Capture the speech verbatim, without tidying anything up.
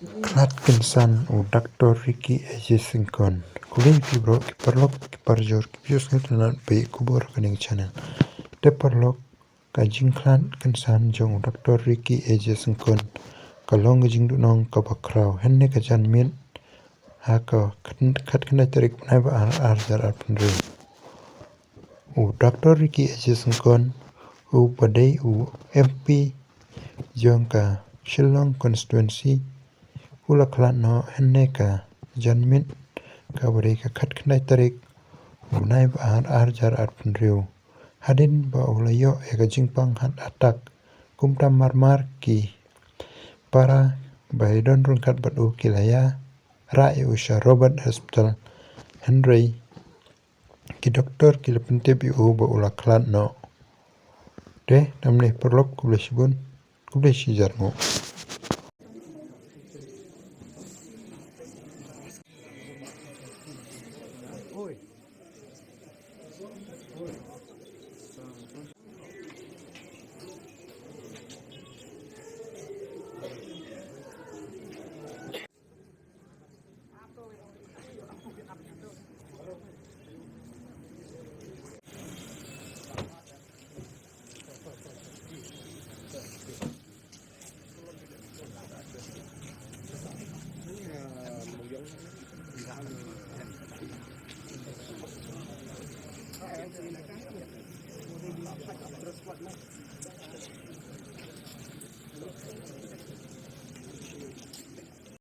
Khlad kynsan u Doctor Ricky A J Syngkon. Khublei ïa phi baroh ki paralok ki parajor kiba ïohsngew tynnat bad ïa ka khubor ha kane ka channel. Te paralok, ka jingkhlad kynsan jong u Doctor Ricky A J Syngkon ka long ka jingduhnong kaba khraw hynne ka janmiet ha ka khat, khatkhyndai tarik bnai ba ar, ar hajar arphew hynriew. U Doctor Ricky A J Syngkon, u ba dei u M P jong ka Shillong constituency, u la khlad noh hynne ka janmiet kaba dei ka khatkhyndai tarik bnai ba ar, ar hajar arphew hynriew. Hadien ba u la ïoh ïa ka jingpang heart attack, kumta marmar ki para ba ïadon ryngkat bad u ki la ïa rah ïa u sha Robert Hospital, hynrei ki doktor ki la pyntip ïa u ba u la khlad noh. Te, namar paralok, khublei shibun, khublei shihajar nguh.